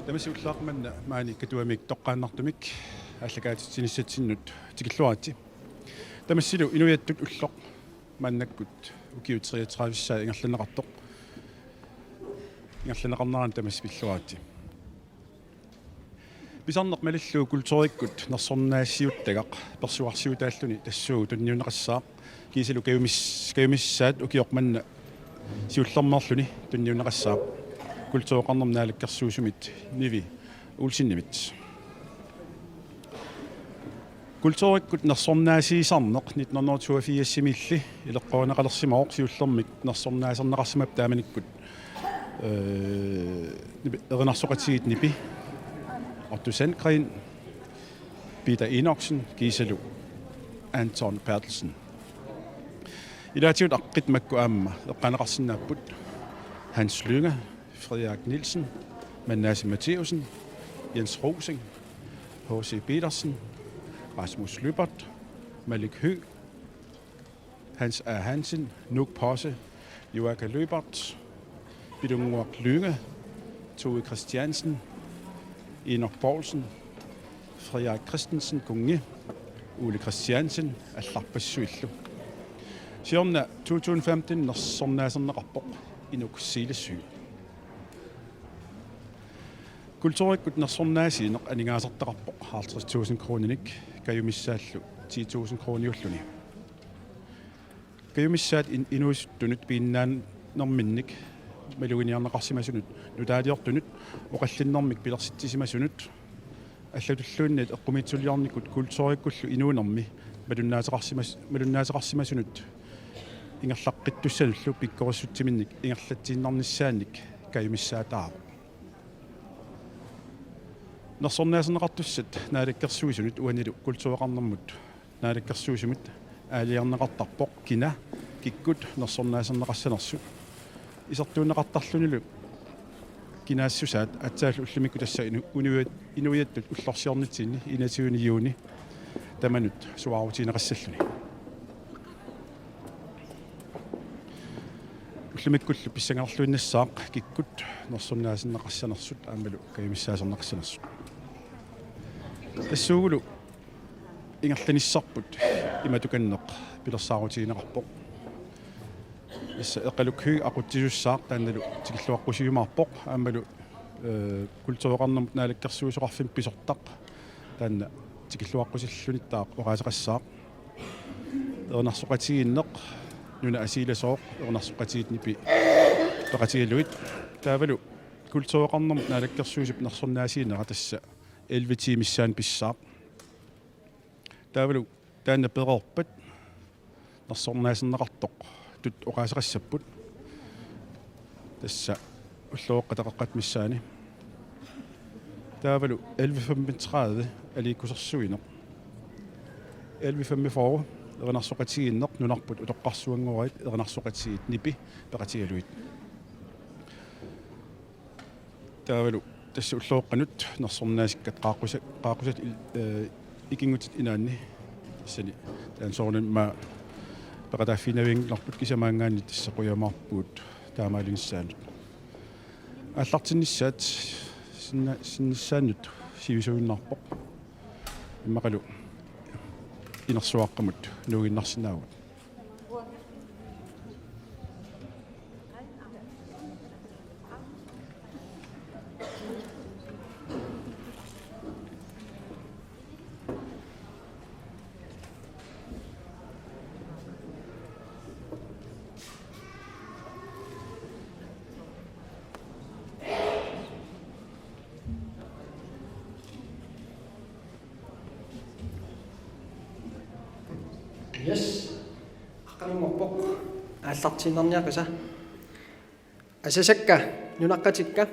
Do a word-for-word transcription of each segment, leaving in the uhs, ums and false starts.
Tamassi ullaaq manna maani Katuamiit toqqaannartumik aallakaatitsinissatsinnut tikilluaritsi. Tamassilu inuiattut ulloq maannakkut ukiut treogtredive ingerlanneqartoq. Ingerlanneqarnerani tamassi pilluaritsi. Pisarneq malillugu kulturikkut nersornaasiuttagaq persuarsiutaalluni tassuugu tunniunneqassaaq, kiisalu kajumis-, kajumissaat ukioq manna siullermeerluni tunniunneqassaaq. Kultureqarnermut Naalakkersuisumit Nivi Olsenimit. Kulturikkut nersornaasiisarneq nitten hundrede toogfirsimiilli ileqqorineqalersimavoq, siullermik nersornaaserneqarsimavoq taamanikkut, øh, nipi-, erinarsoqatigiit nipi, Otto Sandgreen, Peter Enoksen kiisalu Anton Berthelsen. Ilaatigut aqqit makku aamma eqqaaneqarsinnaapput: Hans Lynge, Frederik Nielsen, Manasse Matthæussen, Jens Rosing, H C Petersen, Rasmus Lyberth, Malik Høegh, Hans A. Hansen, Nuuk Posse, Joakim Lyberth, Pilunnguaq Lynge, Tove Christiansen, Enok Poulsen, Frederik Christensen, Kunngi, Ole Christiansen, allarpassuillu. Siorna to tusind femten nersornaaserneqarpoq Inuk Siilasuup. Kulturikkut nersornaasiineq aningaasartaqarpoq halvtreds tusind kroninik, kajumissaallu ti tusind kroniulluni. Kajumissaat in-, inuusuttunut piinnaanerminnik maluginiarneqarsimasunut, nutaaliortunut oqallinnermik pilersitsisimasunut, allatulluunniit eqqumiitsuliornikkut kulturikkullu inuunermi malunnaateqarsimas-, malunnaateqarsimasunut ingerlaqqittussanullu pikkorissutsiminnik ingerlatsiinnarnissaannik kajumissaataavoq. Nersornaaserneqartussat Naalakkersuisunut uanilu kultureqarnermut Naalakkersuisumit aalajangerneqartarpoq kina kikkut nersornaaserneqassanersut. Isertuunneqartarlunilu kinaassusaat atsaallu ullumikkut tassa inu-, inuiat-, inuiattut ullorsiornitsinni enogtyvende juni tamanut suaarutigineqassalluni. Ullumikkullu pissanganarluinnassaaq kikkut nersornaaserneqassanersut aammalu kajumissaaserneqassanersut. Tassuugulu ingerlanissarput imatukanneq pilersaarutigineqarpoq. Tassa Eqaluk Høegh aqutsisussaaq taannalu tikilluaqqusiumaarpoq aammalu, øh, kultureqarnermut naalakkersuisoqarfimmik pisortaq taanna tikilluaqqusillunittaaq oqaaseqassaaq. Erinarsoqatigiinneq nuna asiilasooq, erinarsoqatigiit nipi peqatigalugit. Taavalu kultureqarnermut naalakkersuisup nersornaasiinera tassa elleve tiimissaanut pissaaq. Taavalu taanna pereerpat nersornaaserneqartut oqaaseqassapput. Tassa ulloqeqqata qeqqata missaani. Taavalu elleve femogtredive aliikkusersuineq. Elleve femogfyrre erinarsoqatigiinneq nunarput utoqqarsuanngoraat erinarsoqatigiit nipi peqatigalugit. Taavalu tassa ulloqeqqanut nersornaasikkat qaaqqusa-, qaaqqusat il-, øh, ikinngutit inaanni tassani taanna soorunami peqataaffiinavianngilarput, kisianni maanngaanniit tassa qujaamaarpugut taamaalinissaanut. Aallartinnissaat sinna-, sinnissaannut sivisuinnarpoq. Immaqalu inersuaqqamut nuuginnarsinnaavugut. Yes. Aqqaneq-marlunngorpoq aallartiinnarniaqisa. Asasakka nunaqqatikka,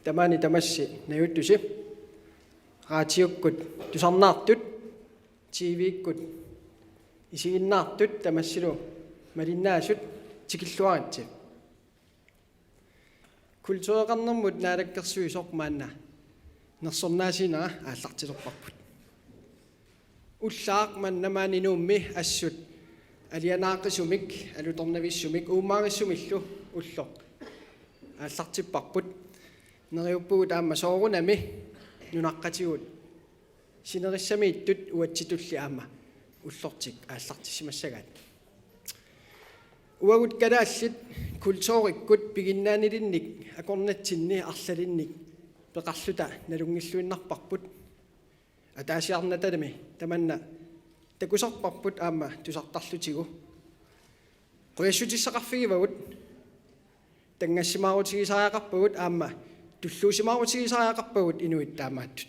tamaani tamassi najuuttusi, raatiukkut tusarnaartut, T V-kkut isiginnaartut, tamassilu malinnaasut, tikilluaritsi. Kultureqarnermut naalakkersuisoq maanna nersornaasiinera aallartilerparput. Ullaaq manna maani Nuummi assut alianaaqisumik, alutornavissumik, uummaarissumillu ulloq aallartipparput. Neriuppugut aamma soorunami nunaqqatigut sinerissamiittut uatsitulli aamma ullortik aallartissimassagaat. Uagut kalaallit kulturikkut piginnaanilinnik akornatsinni arlalinnik peqarluta nalunngilluinnarparput. Ataasiarnatalimi tamanna takusarparput aamma tusartarlutigu. Qujassutissaqarfigivagut, tanngassimaarutigisariaqarpagut aamma tulluusimaarutigisariaqarpagut inuit taamaattut.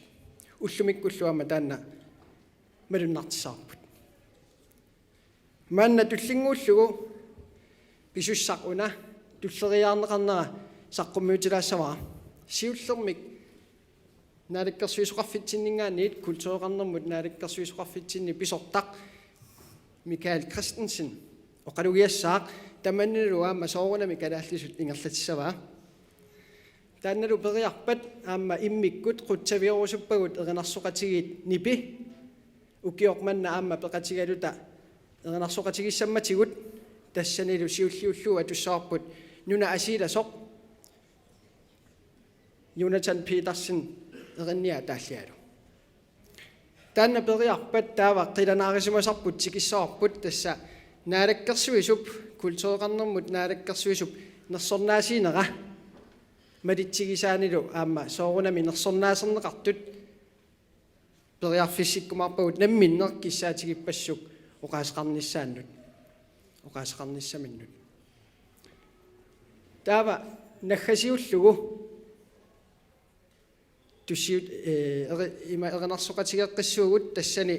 Ullumikkullu aamma taanna malunnartissavarput. Maanna tullinnguullugu pisussaq una tulleriiaarneqarnera saqqummiutilaassavara. Siullermik naalakkersuisoqarfitsinninngaanniit, kultureqarnermut naalakkersuisoqarfitsinni pisortaq Michael Christensen oqalugiassaaq, tamannalu aamma soorunami kalaallisut ingerlatissavaa. Taannalu periarpat aamma immikkut qutsavigerusuppagut erinarsoqatigiit nipi, ukioq manna aamma peqatigaluta erinarsoqatigissammatigut, tassanilu siulliullugu atussavarput nunap asiilasoq Jonathan Petersen erinniaataallialu. Taanna periarpat taava qilanaarisimasarput tikissavarput, tassa naalakkersuisup, kultureqarnermut naalakkersuisup nersornaasiinera malitsigisaanilu aamma soorunami nersornaaserneqartut periarfissikkumaarpagut namminneq kissaatigippassuit oqaaseqarnissaannut, oqaaseqarnissaminnut. Taava naggasiullugu tussiut, eh, eri-, ima erinarsoqatigeeqqissuugut, tassani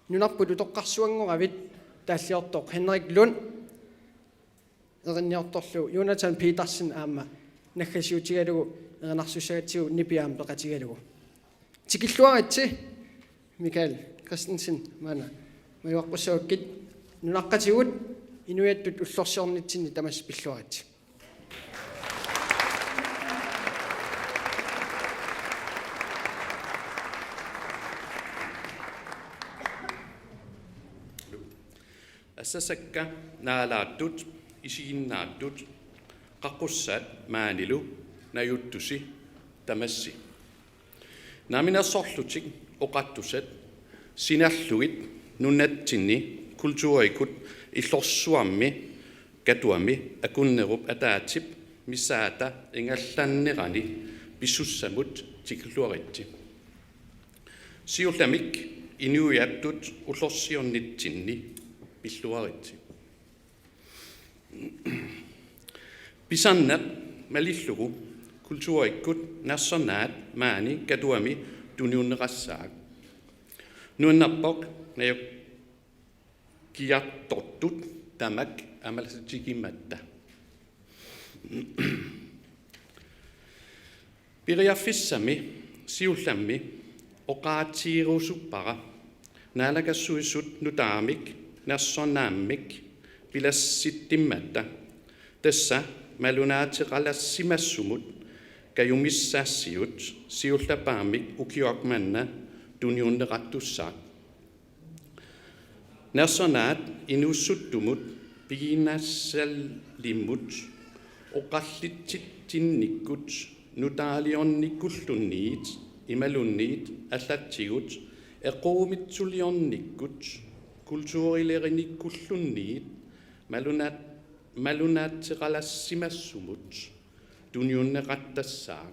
nunarput utoqqarsuanngoravit taalliortoq Henrik Lund erinniortorlu Jonathan Petersen aamma naggasiutigalugu erinarsussagatsigu nipi aamma peqatigalugu. Tikilluaritsi Michael Christensen maanna majuaqqussavakkit, nunaqqatigut inuiattut ullorsiornitsinni tamassi pilluaritsi. Asasakka naalaattut isiginnaattut qaqqussaat maanilu najuuttusi tamassi. Namminersorlutik oqartussat sinerlugit nunatsinni kulturikkut illorsuarmi Katuami akunnerup ataatsip missaata ingerlannerani pisussamut tikilluaritsi. Siullermik inuiattut ullorsiornitsinni pilluaritsi. Pisarneq malillugu kulturikkut nersornaat maani Katuami tunniunneqassaaq. Nuannerpoq najuk- kiartortut tamak amerlatigimatta. Periarfissami siullermi oqaatigerusuppara naalakkersuisut nutaamik nersornaammik pilersitsimata, tassa malunaateqalassimasumut kajumissaassiut siullerpaamik ukioq manna tunniunneqartussaaq. Nersornaat inuusuttumut piginnaasallimmut oqallitsitsinnikkut nutaaliornikkulluunniit imaluunniit allatigut eqqumiitsuliornikkut kulturilerinikkulluunniit malunaat-, malunaateqalassimasumut tunniunneqartassaaq.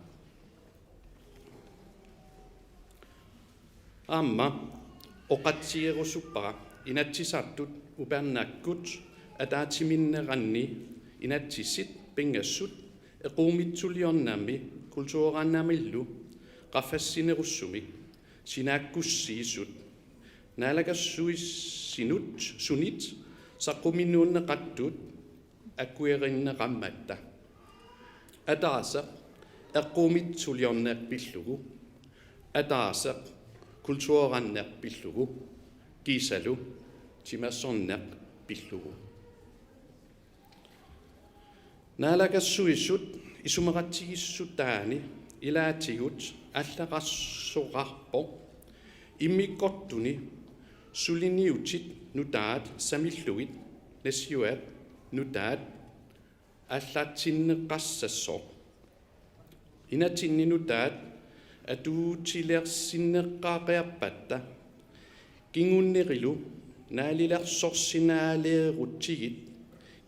Aamma oqaatigerusuppara Inatsisartut upernaakkut ataatsimiinneranni inatsisit pingasut eqqumiitsuliornermi kultureqarnermilu qaffassinerusumik sinaakkussiisut naalakkersuisunit saqqummiunneqartut akuerinneqarmata. Ataaseq eqqumiitsuliorneq pillugu, ataaseq kultureqarneq pillugu, kiisalu timersorneq pillugu. Naalakkersuisut isumaqatigiissutaanni ilaatigut aallartitsisoqarpoq immikkoortuni suliniutit nutaat samillugit nassiuat nutaat aallartinneqassassasoq. Inatinni nutaat atuutilersinneqqaaqiarpatta kingunerilu naalilersorsinnaaleerutsigit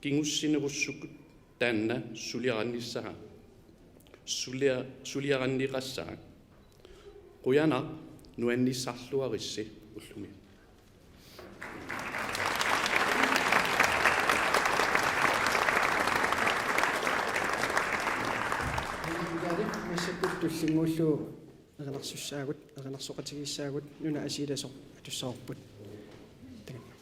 kingussinerussukkut taanna suliarannissara. Sulia-, suliaranneqassaaq. Qujanaq nuannissarluaritsi ullumi. Massakkut tullinnguullugu erinarsussaagut, erinarsoqatigiissaagut, nunat assigiinngitsut atussavarput. Takanna.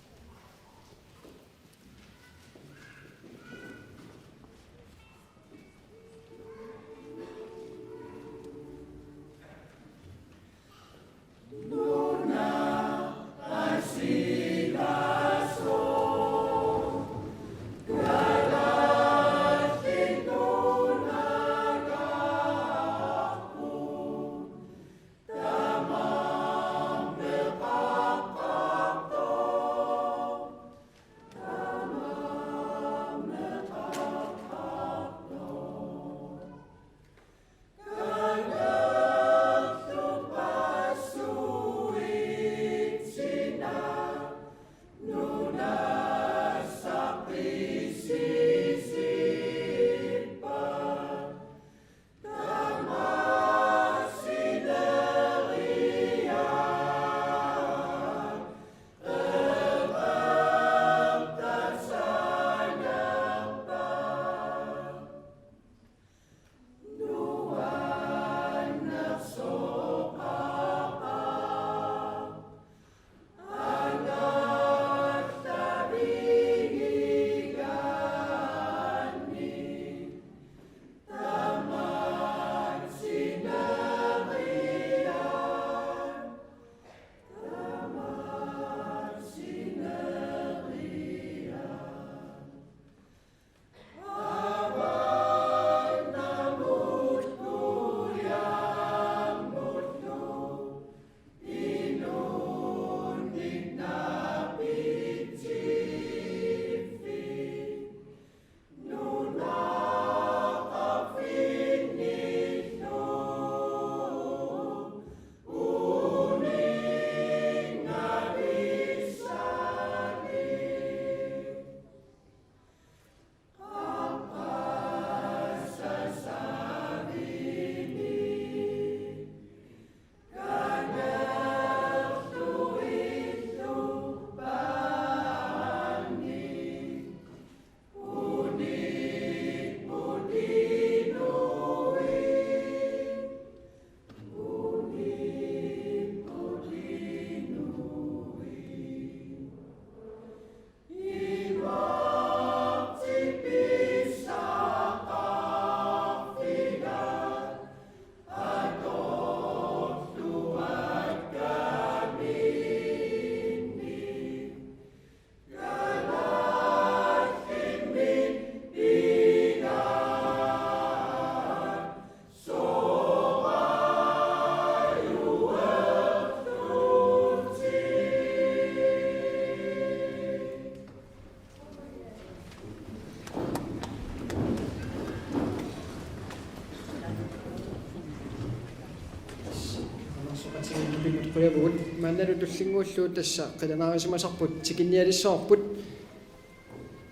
Maannalu tullinnguullugu tassa qilanaarisimasarput tikinnialissavarput.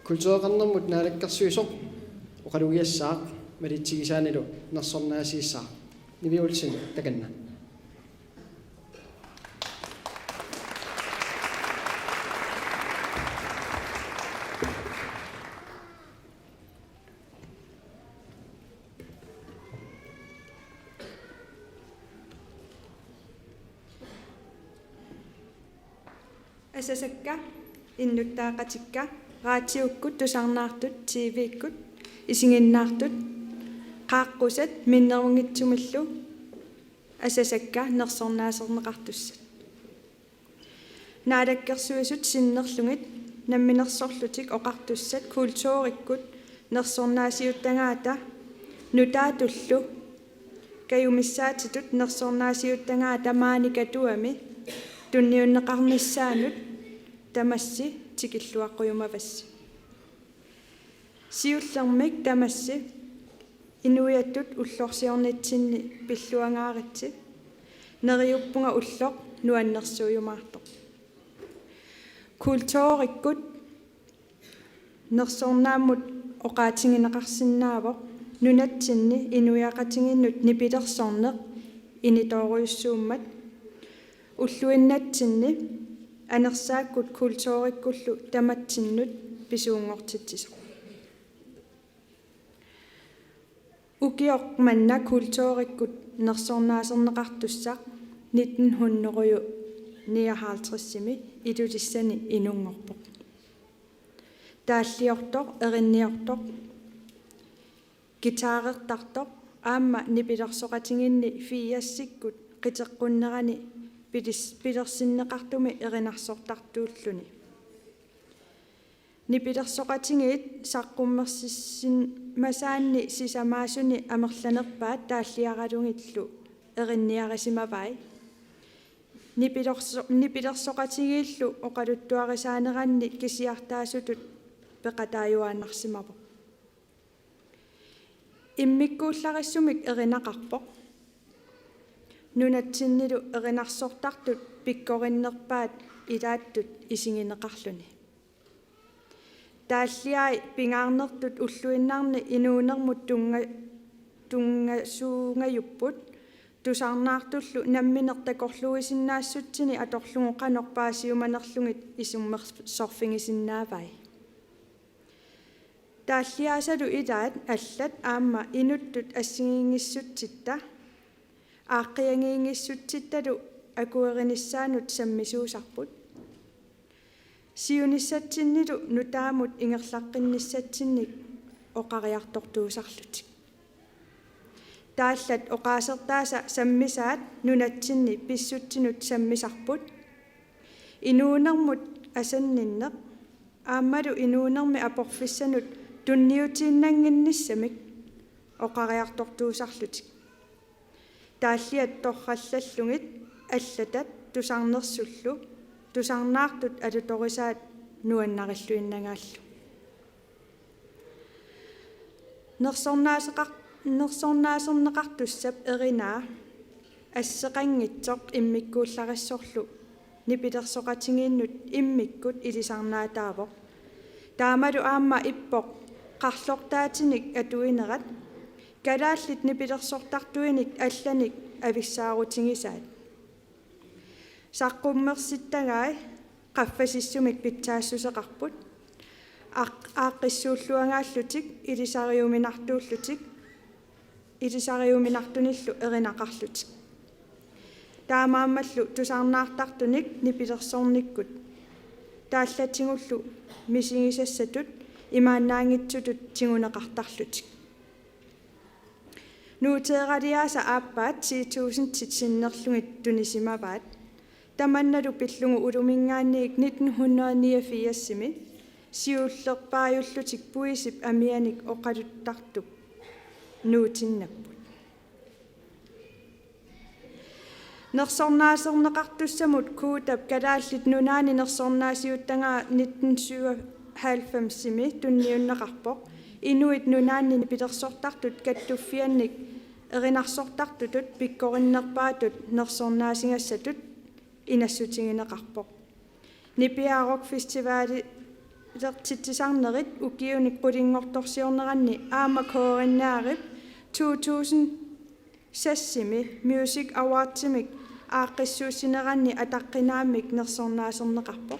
Kultureqarnermut naalakkersuisoq oqalugiassaaq malitsigisaanilu nersornaasiissaaq. Nivi Olsen, takanna. Asasakka, innuttaaqatikka, raatiukkut tusarnaartut, T V-kkut isiginnaartut, qaaqqusat minnerunngitsumillu asasakka nersornaaserneqartussat. Naalakkersuisut sinnerlugit Namminersorlutik Oqartussat kulturikkut nersornaasiuttagaata nutaatullu kajumissaatitut nersornaasiuttagaata maani Katuami tunniunneqarnissaanut tamassi tikilluaqqujumavassi. Siullermik tamassi Inuiattut ullorsiornitsinni pilluangaaritsi. Neriuppunga ulloq nuannersuujumaartoq. Kulturikkut nersornaammut oqaatigineqarsinnaavoq nunatsinni inuiaqatigiinnut nipilersorneq initoorujussuummat, ulluinnatsinni anersaakkut kulturikkullu tamatsinnut pisuunngortitsisoq. Ukioq manna kulturikkut nersornaaserneqartussaq nitten hundrede nioghalvtredsimi Ilulissani inunngorpoq. Taalliortoq, erinniortoq, guitarertartoq aamma nipilersoqatigiinni firsikkut qiteqqunnerani pilis-, pilersinneqartumi erinarsortartuulluni. Nipilersoqatigiit saqqummersissin-, masaanni sisamaasuni amerlanerpaat taalliaralugillu erinniarisimavai. Nipilerso-, nipilersoqatigiillu oqaluttuarisaaneranni kisiartaasutut peqataajuaannarsimavoq. Immikkuullarissumik erinaqarpoq. Nunatsinnilu erinarsortartut pikkorinnerpaat ilaattut isigineqarluni. Taalliai pingaarnertut ulluinnarni inuunermut tunnga-, tunngasuungajupput, tusarnaartullu nammineq takorluuisinnaassutsini atorlugu qanoq paasiumanerlugit isummersorfigisinnaavai. Taalliaasalu ilaat allat aamma inuttut assigiinngissutsitta, aaqqiagiinngissutsittalu akuerinissaanut sammisuusarput. Siunissatsinnilu nutaamut ingerlaqqinnissatsinnik oqariartortuusarlutik. Taallat oqaasertaasa sammisaat nunatsinni pissutsinut sammisarput. Inuunermut asanninneq aammalu inuunermi aporfissanut tunniutiinnannginnissamik oqariartortuusarlutik. Taalliat torrallallugit allatat tusarnersullu tusarnaartut alutorisaat nuannarilluinnagaallu. Nersornaaseqar-, nersornaaserneqartussap erinaa asseqanngitsoq immikkuullarissorlu nipilersoqatigiinnut immikkut ilisarnaataavoq. Taamalu aamma ippoq qarlortaatinik atuinerat, kalaallit nipilersortartuinik allanik avissaarutigisaat. Saqqummersittagai qaffasissumik pitsaassuseqarput. Aaq-, aaqqissuulluagaallutik ilisariuminartuullutik, ilisariuminartunillu erinaqarlutik. Taamaammallu tusarnaartartunik nipilersornikkut taallatigullu misigisassatut imaannaanngitsutut tiguneqartarlutik. Nuuteeraliaasa aappaat ti tusindit sinnerlugit tunisimavaat. Tamannalu pillugu uluminngaanniit nitten hundrede niogfirsimi siullerpaajullutik puisip amianik oqaluttartup nuutinnapput. Nersornaaserneqartussamut Kuutap Kalaallit Nunaanni nersornaasiuttagaa nitten syvoghalvfemsimi tunniunneqarpoq. Inuit Nunaanni nipilersortartut kattuffiannik erinarsortartutut pikkorinnerpaatut nersornaasigassatut inassutigineqarpoq. Nipiaa Rock Festivalertitsisarnerit ukiunik qulinngortorsiorneranni aamma K R N-ip to tusind seksimi Music Awardsimik aaqqissuussineranni ataqqinaammik nersornaaserneqarpoq.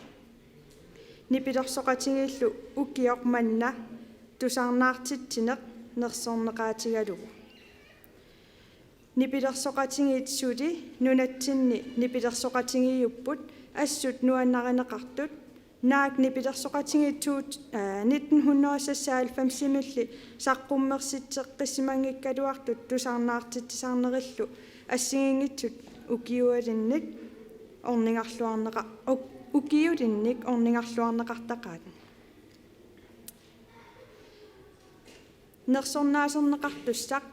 Nipilersoqatigiillu ukioq manna tusarnaartitsineq nersorneqaatigalugu. Nipilersoqatigiit suli nunatsinni nipilersoqatigiiupput assut nuannarineqartut, naak nipilersoqatigiit tuut-, aa, nitten hundrede seksoghalvfemsimilli saqqummersitseqqissimanngikkaluartut tusarnaartitsisarnerillu assigiinngitsut ukiualinnik ornigarluarneqa-, uk-, ukiulinnik ornigarluarneqartaqaat. Nersornaaserneqartussaq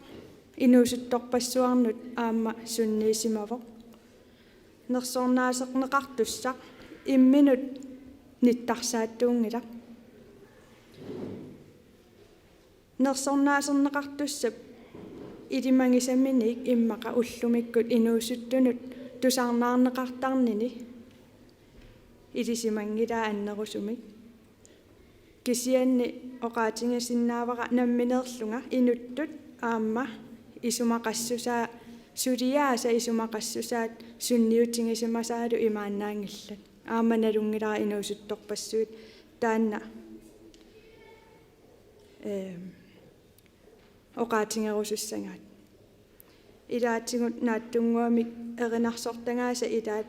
inuusuttorpassuarnut aamma sunniisimavoq. Nersornaaserneqartussaq imminut nittarsaattuunngilaq. Nersornaaserneqartussap Ilimagisaminik immaqa ullumikkut inuusuttunut tusarnaarneqartarnini ilisimanngilaa annerusumik. Kisianni oqaatigisinnaavara nammineerlunga inuttut aamma isumaqassusaa, suliaasa isumaqassusaat sunniutigisimasaalu imaannaanngillat. Aamma nalunngilara inuusuttorpassuit taanna, ehm, oqaatigerusussagaat. Ilaatigut naatsunnguamik erinarsortagaasa ilaat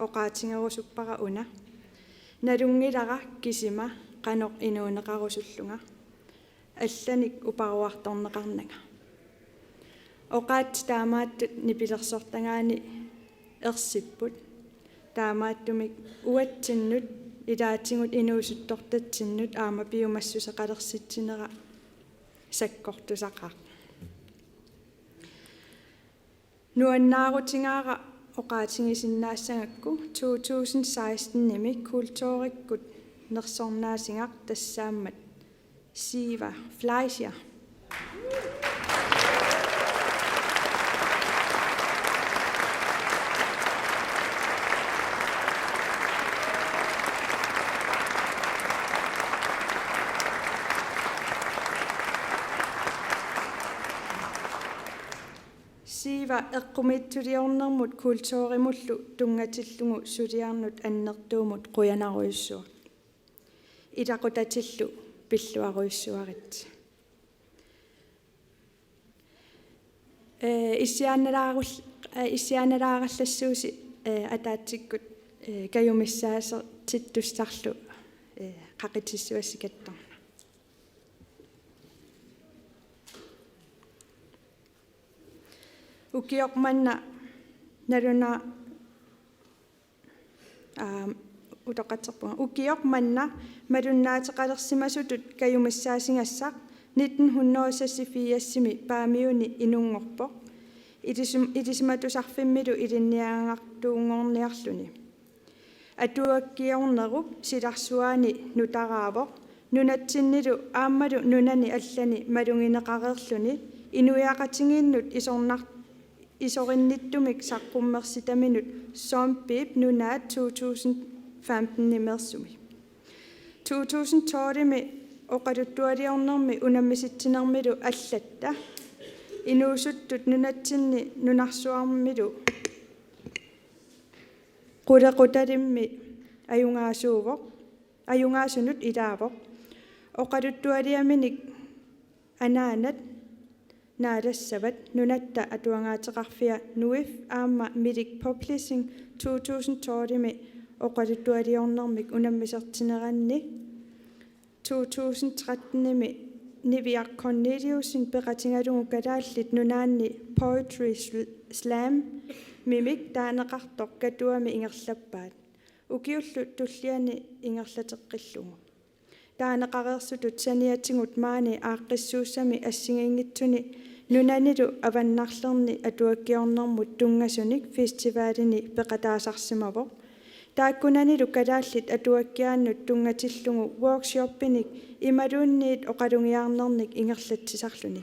oqaatigerusuppara una. Nalunngilara kisima qanoq inuuneqarusullunga. Allanik uparuartorneqarnanga. Oqaatsit taamaattut nipilersortagaanni ersipput. Taamaattumik uatsinnut ilaatigut inuusuttortatsinnut aamma piumassuseqalersitsinera sakkortusaqaaq. Nuannaarutigaara oqaatigisinnaassagakku to tusind seksten-imi kulturikkut nersornaasigaq tassaammat Siiva Fleischer. Siiva eqqumiitsuliornermut kulturimullu tunngatillugu suliarnut annertuumut qujanarujussuaq. Ilaqutatillu pilluarujussuarit. Ee, issiaannalaarul-, ee, issiaannalaarallassuusi, ee, ataatsikkut, ee, kajumissaasertittussarlu, ee, qaqitissavassi kattorna. Ukioq manna naluna-, aam, utoqqatserpunga. Ukioq manna malunnaateqalersimasutut kajumissaasigassaq nitten hundrede og seksogfirs-imi Paamiuni inunngorpoq. Ilisum-, ilisimatusarfimmilu ilinniagartuunngorniarluni. Atuakkiornerup silarsuaani nutaraavoq, nunatsinnilu aammalu nunani allani malugineqareerluni inuiaqatigiinnut isornar-, isorinnittumik saqqummersitaminut Zombiep Nunaat to tusind femten-imeersumi. To tusind tolv-imi oqaluttualiornermi unammisitsinermilu allatta inuusuttut nunatsinni nunarsuarmilu qulequtalimmi ajugaasuuvoq, ajugaasunut ilaavoq. Oqaluttualiaminik anaanat naalassavat Nunatta Atuagaateqarfia Nuif aamma Milik Publishing to tusind tolv-imi oqaluttualiornermik unammisertitsineranni to tusind tretten-imi Niviaq Korneliussen peqatigalugu Kalaallit Nunaanni Poetry Sl-, Slam-imik taaneqartoq Katuami ingerlappaat. Ukiullu tulliani ingerlateqqillugu. Taaneqareersutut saniatigut maani aaqqissuussami assigiinngitsuni nunanilu avannarlerni atuakkiornermut tunngasunik festivalini peqataasarsimavoq. Taakkunanilu kalaallit atuakkiaannut tunngatillugu workshopinik imaluunniit oqalugiarnernik ingerlatsisarluni.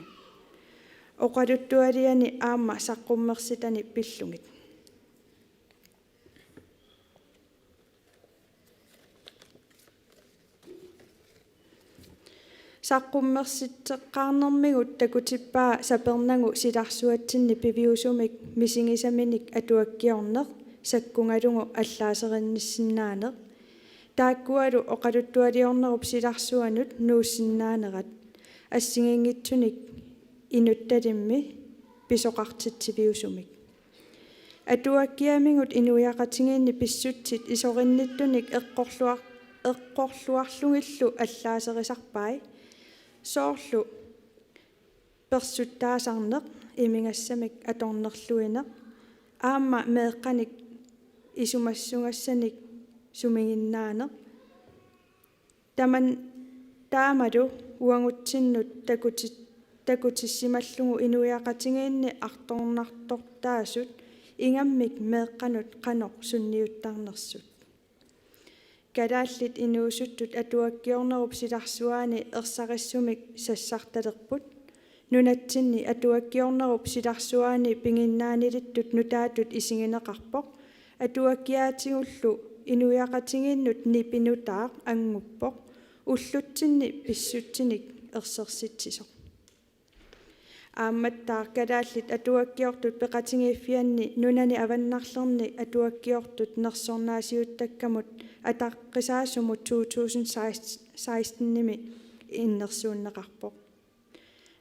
Oqaluttualiani aamma saqqummersitani pillugit. Saqqummersitseqqaarnermigut takutippaa sapernagu silarsuatsinni piviusumik misigisaminik atuakkiorneq sakkugalugu allaaserinnissinnaaneq. Taakkualu oqaluttualiornerup silarsuanut nuussinnaanerat assigiinngitsunik inuttalimmi pisoqartitsiviusumik. Atuakkiamigut inuiaqatigiinni pissutsit isorinnittunik eqqorluar-, eqqorluarlugillu allaaserisarpai. Soorlu persuttaasarneq, imigassamik atornerluineq, aamma meeqqanik isumassugassanik sumiginnaaneq. Taman-, taamalu uagutsinnut takuti-, takutissimallugu inuiaqatigiinni artornartortaasut ingammik meeqqanut qanoq sunniuttarnersut. Kalaallit inuusuttut atuakkiornerup silarsuaani ersarissumik sassartalerput. Nunatsinni atuakkiornerup silarsuaani piginnaanilittut nutaatut isigineqarpoq. Atuakkiaatigullu inuiaqatigiinnut nipi nutaaq anguppoq, ullutsinni pissutsinik ersersitsisoq. Aammattaaq kalaallit atuakkiortut peqatigiiffianni nunani avannarlerni atuakkiortut nersornaasiuttakkamut ataqqisaasumut to tusind seksten-imi innersuunneqarpoq.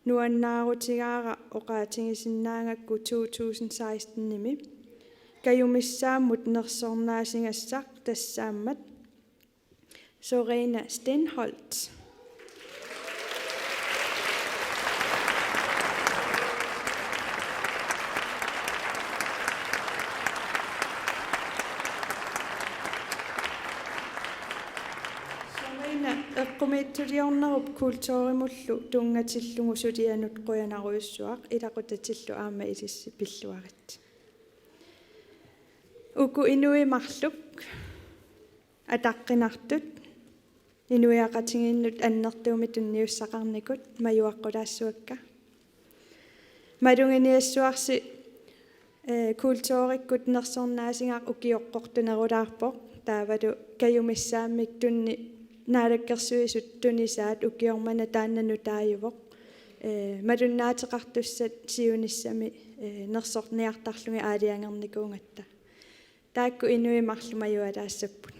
Nuannaarutigaara oqaatigisinnaagakku to tusind seksten-imi kajumissaammut nersornaasigassaq tassaammat Sorena Stenholt. Sorena eqqumiitsuliornerup kulturimullu tunngatillugu sulianut qujanarujussuaq, ilaqutatillu aamma ilissi pilluarit. Uku inuit marluk ataqqinartut, inuiaqatigiinnut annertuumik tunniussaqarnikut majuaqqulaassuakka. Maluginiassuarsi, eh, kulturikkut nersornaasigaq ukioqqortunerulaarpoq, taavalu kajumissaammik tunni-, Naalakkersuisut tunisaat ukioq manna taanna nutaajuvoq. Eh, malunnaateqartussat siunissami, eh, nersorniartarlugit aalajangernikuugatta. Taakku inuit marluk majualaassapput.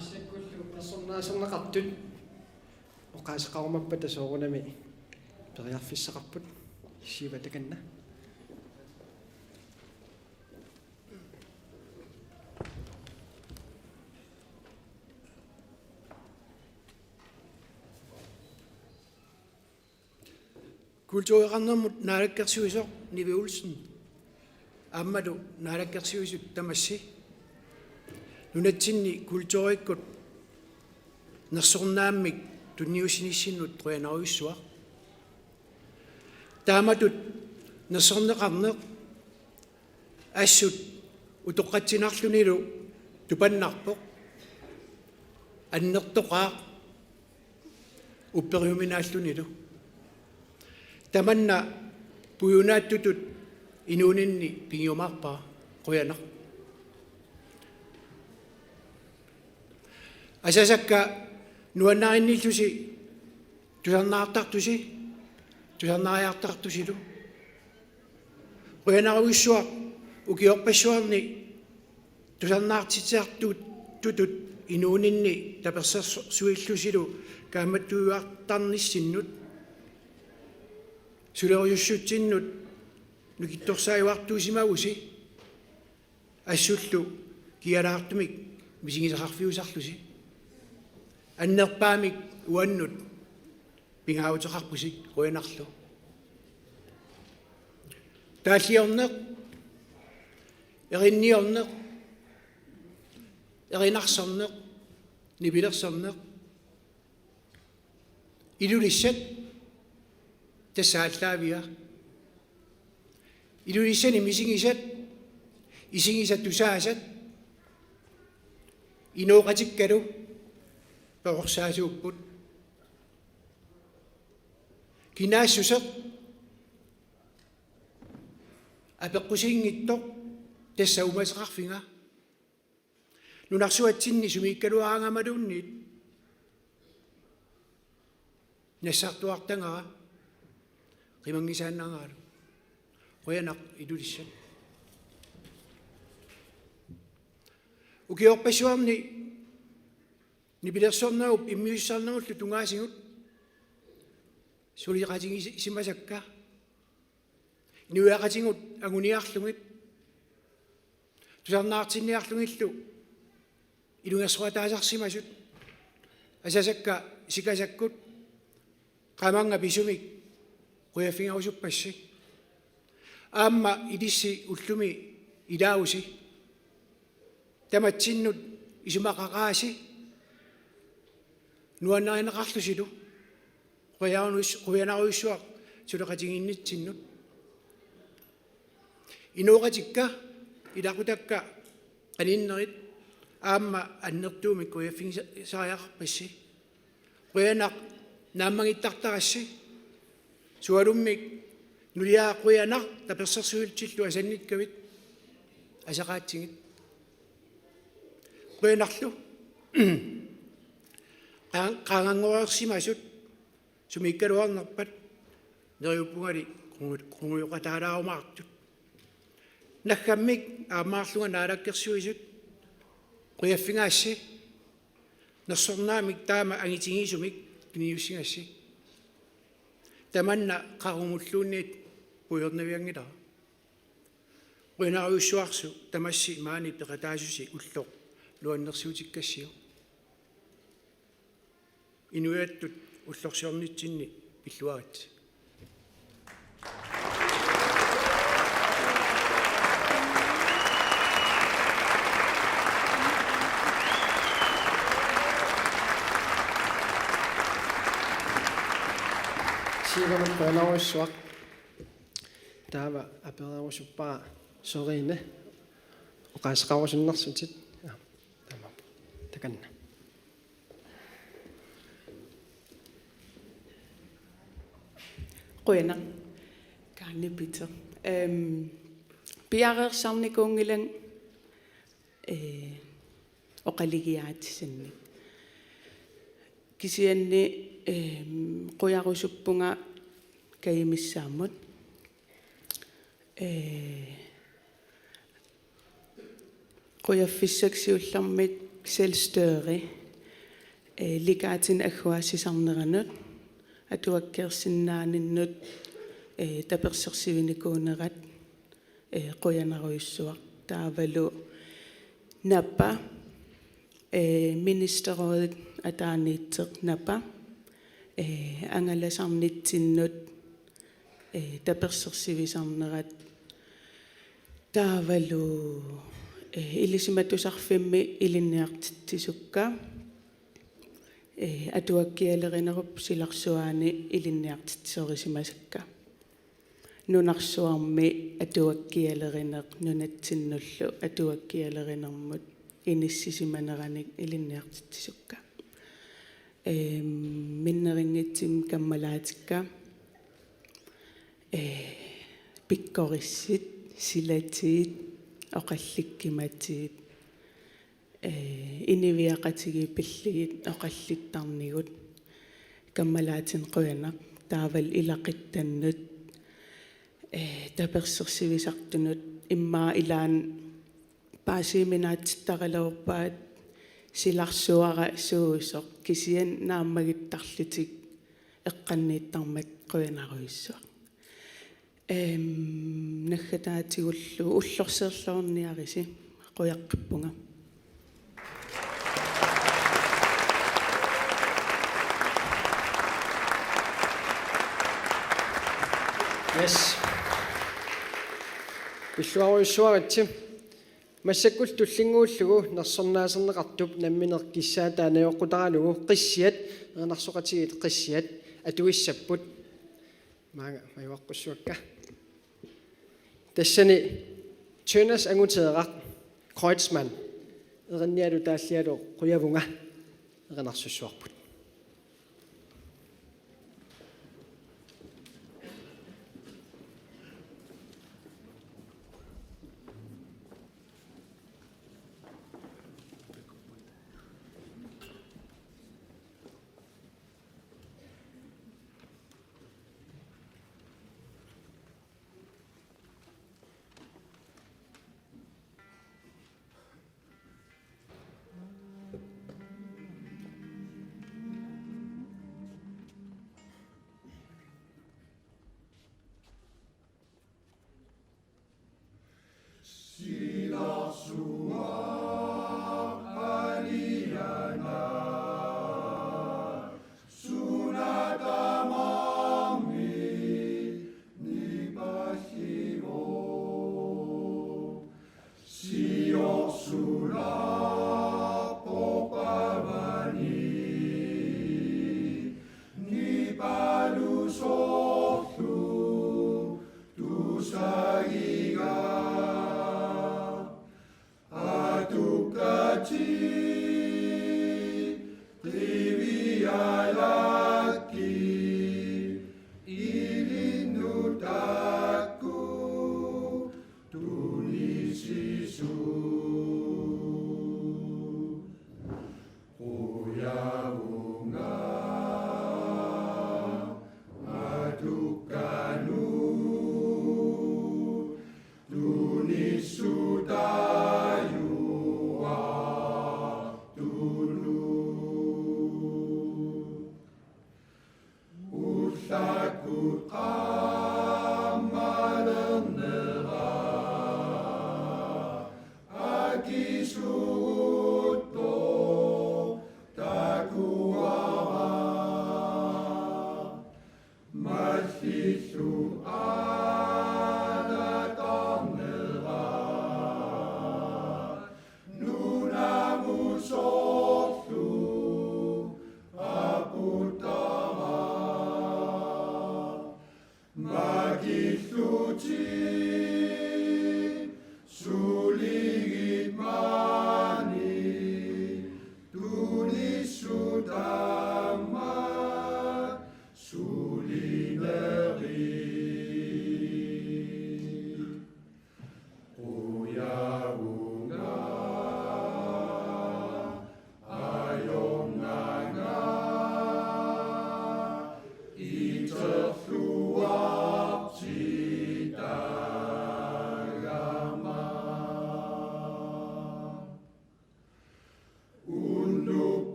Massakkullu nersornaaserneqartut oqaaseqarumappata soorunami periarfissaqarput, Shiva takanna. Kultureqarnermut naalakkersuisoq Nivi Olsen aammalu naalakkersuisut tamassi nunatsinni kulturikkut nersornaammik tunniussinissinnut qujanarujussuaq. Taamatut nersorneqarneq assut utoqqatsinarlunilu tupannarpoq, annertoqaaq upperiuminaallunilu. Tamanna puigunaatsutut inuuninni pigiumaarpara, qujanaq. Asasakka nuannarinnillusi tusarnaartartusi, tusarnaariartartusilu. Qujanarujussuaq ukiorpassuarni tusarnaartitsisartutut inuuninni tapersersuillusilu kaammattuiartarnissinnut. Sulerujussutsinnut nukittorsaajuartuusimavusi, assullu kialaartumik misigisaqarfiusarlusi. Annerpaamik uannut pingaaruteqarpusi, qujanarlu. Taalliorneq, erinniorneq, erinarsorneq, nipilersorneq, Ilulissat tassa aallaaviga. Ilulissani misigisat, isigisat tusaasat, inooqatikkalu perorsaasuupput. Kinaassuseq apeqqusiinngitsoq tassa uumasoqarfiga. Nunarsuatsinni sumiikkaluaraangamaluunniit nassartuartagara, qimanngisaannaralu. Qujanaq Ilulissat. Ukiorpassuarni nipilersornerup immiussisarnerullu tungaasigut suleqatigisimasakka. Inuiaqatigiit anguniarlugit, tusarnaartinniarlugillu ilungersorataasarsimasut, asasakka sikasakkut, qamannga pisumik qujaffigerusuppassi. Aamma ilissi ullumi ilaavusi. Tamatsinnut isumaqaqaasi, nuannarineqarlusilu. Qujanarujus-, qujanarujussuaq suleqatigiinnitsinnut. Inooqatikka, ilaqutakka, qaninnerit aamma annertuumik qujaffigisariaqarpassi. Qujanaq naammagittartarassi. Sualummik nuliara qujanaq tapersersuillutillu asannikkavit, asaqaatsigit. Qujanarlu. Qaa-, qaanganngorsimasut sumiikkaluarnerpat neriuppungali qungu-, qungujoqataalaarumaartut. Naggammik aammaarlunga naalakkersuisut, qujaffigaassi. Nersornaamik taama angitigisumik tunniussigassi. Tamanna qaqugulluunniit puigornavianngilara. Qujanarujussuarsu tamassi maani peqataasusi ulloq nuannersuutikkassiuk. Inuiattut ullorsiornitsinni pilluaritsi. Siumut qujanarujussuaq. Taava apererusuppara Sørine. Oqaaseqarusunnersutit. Ja, taamaappoq. Takanna. Qujanaq, Kaanni Peter. Ehm, piareersarnikuunngilanga, eh, oqalugiaatissannik. Kisianni, ehm, qujarusuppunga kajumissaamut. Eh, Qujaffissaq siullermik selvstyre, eh, legaatinik agguaassisarneranut, atuakkiorsinnaaninnut, eh, tapersersuinikuunerat, eh, qujanarujussuaq. Taavalu Napa, eh, ministerrådip ataaniittoq Napa, eh, angalasarnitsinnut, eh, tapersersuisarnerat. Taavalu, eh, Ilisimatusarfimmi ilinniartitsisukka, eh, atuakkialerinerup silarsuaani ilinniartitsisorisimasakka. Nunarsuarmi atuakkialerineq nunatsinnullu atuakkialerinermut inissisimaneranik ilinniartitsisukka. Ehm, minnerunngitsumik kammalaatikka, eh, pikkorissut, silatigut, oqallikkumatigit, eh, inuiaqatigiit pillugit oqallittarnigut, kammalaatinik qujanaq. Taavalu ilaquttannut, eh, tapersersuisartunut, immaqa ilaanni paasiuminaatsittaraluarpaat silarsuara suusoq, kisianni naammagittarlutik eqqanniittarmat qujanarujussuaq. Ehm, naggataatigullu ullorsiorluarniaritsi, qujaqqippunga. Yes. Pilluarujussuaritsi. Massakkut tullinnguullugu nersornaaserneqartup nammineq kissaataanajoqqutaralugu qissiat, erinarsoqatigiit qissiat, atuissapput. Maanga majuaqqussuakka. Tassani Tønnes Anguteeraq Kreutzmann erinnialu taallialu qujavunga erinarsussuarput.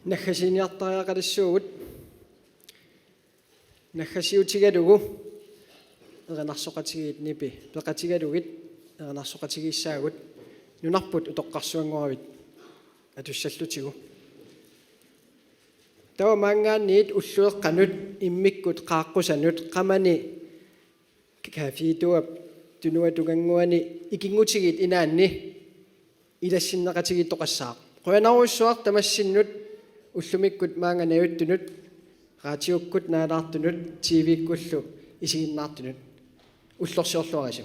Naggasiiniartariaqalissuugut. Naggasiutigalugu erinarsoqatigiit nipi peqatigalugit erinarsoqatigiissaagut nunarput utoqqarsuanngoravit atussallutigu. Taava maanngaanniit ullueqqanut immikkut qaaqqusanut qamani Café Duap tunuatungannguani ikinngutigiit inaanni ilassinneqatigiittoqassaaq. Qujanarujussuaq tamassinnut ullumikkut maanga najuttunut, raatiukkut naalaartunut, T V-kkullu isiginnaartunut. Ullorsiorluarisi.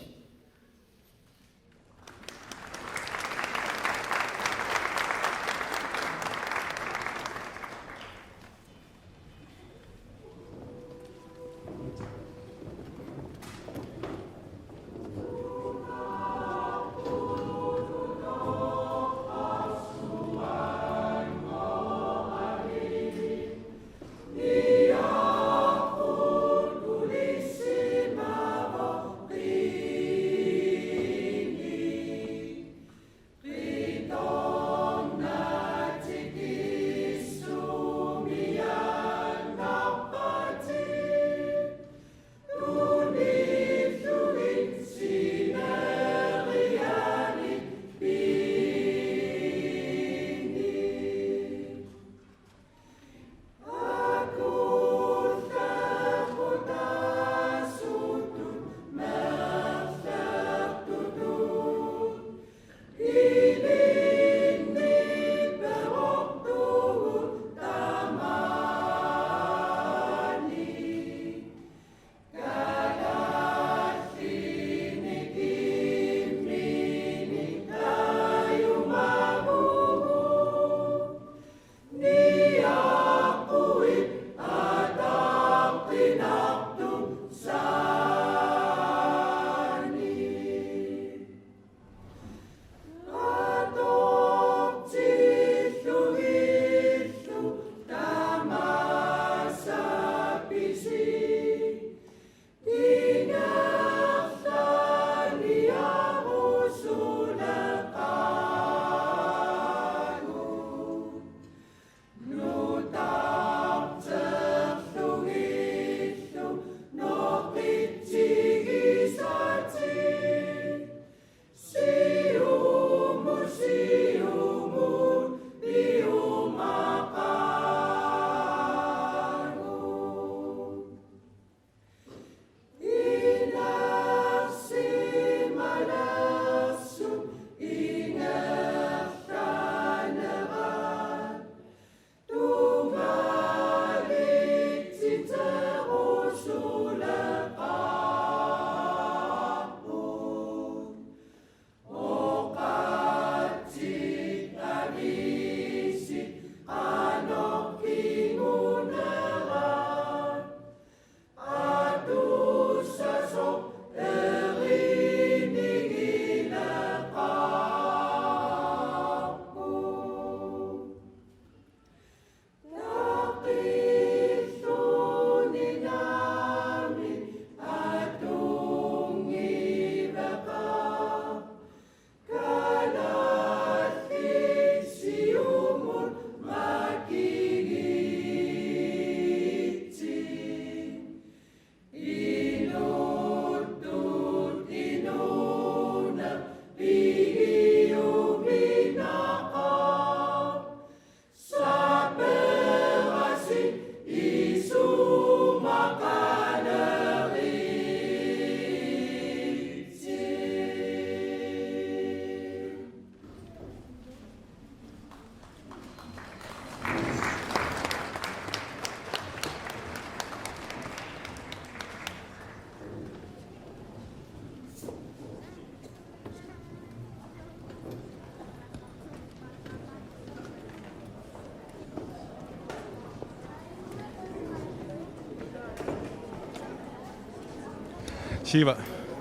Siiva,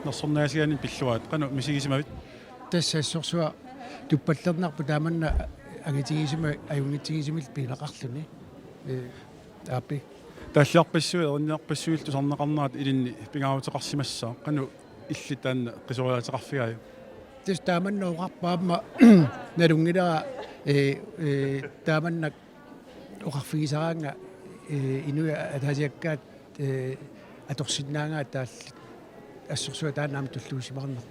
nersornaasiaanni pilluarit, qanoq misigisimavit? Tassa assorsuaq tuppallernarpoq taamanna angitigisumik ajunngitsigisumillu pineqarluni. Ee, aappi. Taalliarpassuit, erinniarpassuillu tusarneqarnerat ilinni pingaaruteqarsimassaaq. Qanoq illit taanna qisuariaateqarfigaajuk? Tassa taamanna oqarpoq aamma nalunngilara, ee, ee, taamannak Oqarfigisaraannga, eh, inuit ataasiakkaat, eh, atorsinnaagaat taallat assorsuaq taanna aamma tulluusimaarneq.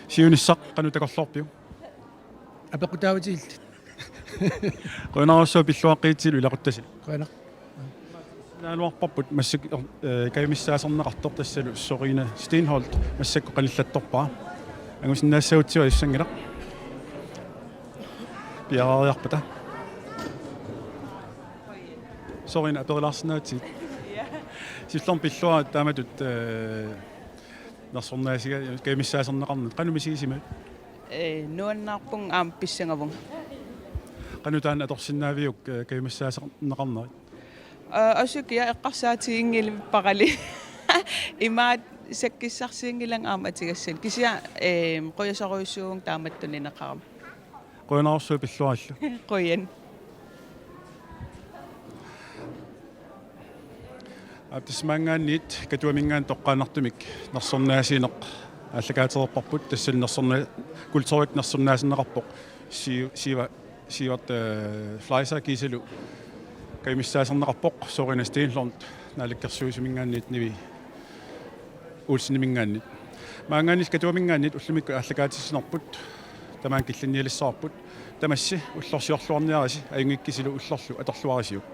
Siunissaq qanoq takorloorpiuk? Apeqqutaavatigut. Qujanarsuaq pilluaqqitsilu ilaquttasi. Qujanaq. Naaluarparput massakkut, eh, kajumissaaserneqartoq tassalu Sorina Steenholdt massakkut qanillattorpara. Angusinnaassagutsigit ajussanngilaq. Piareeriarpata. Sorina aperilaarsinnaavitsigit. Siullermik pilluarit taamatut, eh, nersornaasiga-, kajumissaaserneqarnerit. Qanoq misigisimavit? Eh, nuannaarpunga aamma pissangavunga. Qanoq taanna atorsinnaaviuk, eh, kajumissaaserneqarnerit? Eh, asukiaq eqqarsaatiginngilluinnarpara. Imaattoq sakkissarsiunngilanga aamma atugassani. Kisianni, eh, qujasorujussuuvunga taamatut tunineqarama. Qujanarsuaq pilluarillu. Qujan. Aap, tassa maanngaanniit Katuaminngaanniit toqqaannartumik nersornaasiineq aallakaatereerparput, tassalu nersorna-, kulturik nersornaaserneqarpoq, Si-, Siiva, Siivert, eh, Fleischer kiisalu kajumissaaserneqarpoq Sorina Steenholdt Naalakkersuisuninngaanniit Nivi Olseniminngaanniit. Maanngaanniit Katuaminngaanniit ullumikkut aallakaatitsinerput tamaani killinnialissavarput. Tamassi ullorsiorluarniarisi, ajunngikkisilu ullorlu atorluarisiuk.